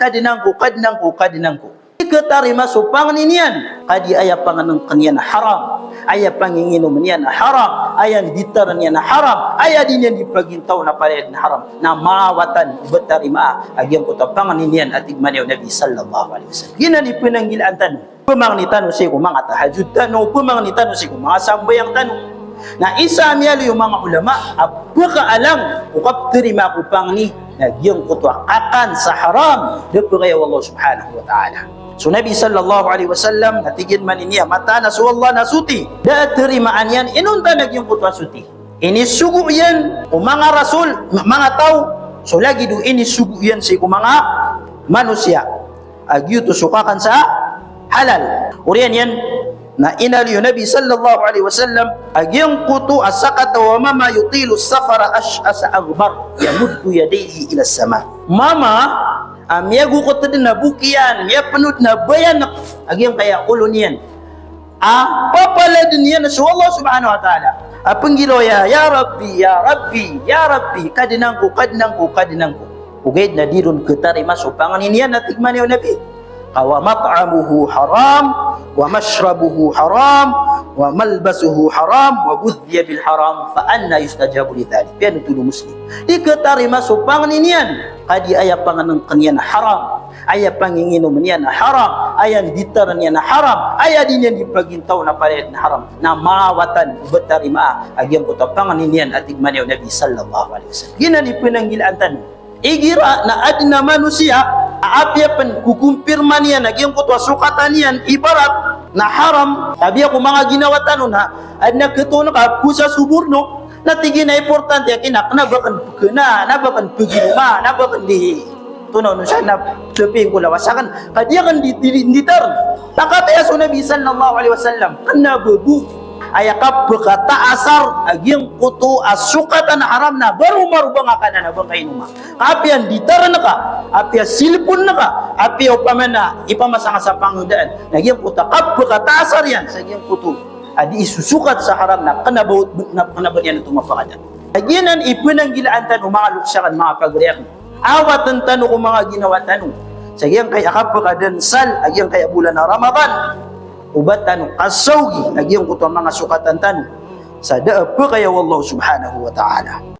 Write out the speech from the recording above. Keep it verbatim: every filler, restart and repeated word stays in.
Kadnan ko, Kadnan ko, Kadnan ko. Di khatarima so pangni niyan, ka di aya pangnngkn iyan a haram, aya panginginomn iyan a haram, aya nditharn iyan a haram, aya di niyan di pagintaw na palaya dn a haram, na mawatan o ba tarimaa a giyangkoto a pangni niyan a tig mambo o Nabi sallallahu alaihi wasallam. Giyanan i pnanggilaan tano. Pmangni tano sii ko manga tahajjud tano, pmangni tano sii ko manga sambayang tano. Na isa a miyaaloy o manga ulama a phakaalang o kaptarimaa ko pangni na giyangkoto a kakan sa haram, da pkaya o Allah subhanahu wa ta'ala. So Nabi sallallahu alaihi wasallam na tig iyan man ini a mataan a so Allah na soti, da a tarimaan iyan inonta na giyangkoto a soti. Inisogo iyan o manga rasul, ma-, manga taw, so lagid o inisogo iyan sii ko manga manosiya a giyoto so kakan sa halal. Oriyan iyan na inaloy o Nabi sallallahu alaihi wasallam a giyangkoto a sakataw a mama yutilu safara ash'asa aghbar yamuddu yadayhi ila sama. Mama a miyagokot dn a bok iyan, miyapnod na bayank a giyangkaya olo niyan a papaladn iyan so Allah subhanahu wa ta'ala a pnggiraw iyan, "Ya Rabbi, ya Rabbi, ya Rabbi, Kadnan ko, Kadnan ko, Kadnan ko." Ogaid na di ron khatarima so pangni niyan a tig mambo o Nabi. Ka wa mat'amuhu haram, wa mashrabuhu haram, wa malbasuhu haram, wa ghudhiya bil haram, fa anna yustajabu li dhalik. Piyanothol o Muslim. Di khatarima so pangni niyan, ka di aya pangnngkn iyan a haram, aya panginginomn iyan a haram, aya nditharn iyan a haram, aya di niyan di pagintaw na palaya dn a haram, na mawatan o ba tarimaa a giyangkoto a pangni niyan a tig mambo o Nabi sallallahu alaihi wasallam. Giyanan i pnanggilaan tano. Igira na adn a manosiya a apiya pn kokompirma niyan a giyangkoto a sokatan iyan ibarat na haram, tabiya ko manga ginawa tano na adn a khatoon ka a posa so borno, na tig iyan a importante a kna, kna ba akn pkhana, na ba akn pginoma, na ba akn di tonaw no sa na sapiin ko lawas akn, ka di akn di, di, di, nditarn. Na katii so Nabi sallallahu alaihi wasallam, kna ba bo aya kapkhataasar a giyangkoto a sokatan a haram na ba roma ro ba ngka kanan a ba ngka inoma. Ka apiya nditarn ka, apiya silpon ka, apiya opama na ipamasa ngka sa pangodaan, na giyangkoto a kapkhataasar iyan sa giyangkoto a di isosokat sa haram na kna ba, na kna ba niyan oto mapangadaan. Giyanan i pnanggilaan tano manga loks akn, manga pagari akn. Awatn tano ko manga ginawa tano sa giyangkaya kapkhadansal a giyangkaya bolan a Ramadan, o ba tano kasaogi a giyangkoto a manga sokatan tano sa da a pkaya o Allah subhanahu wa ta'ala.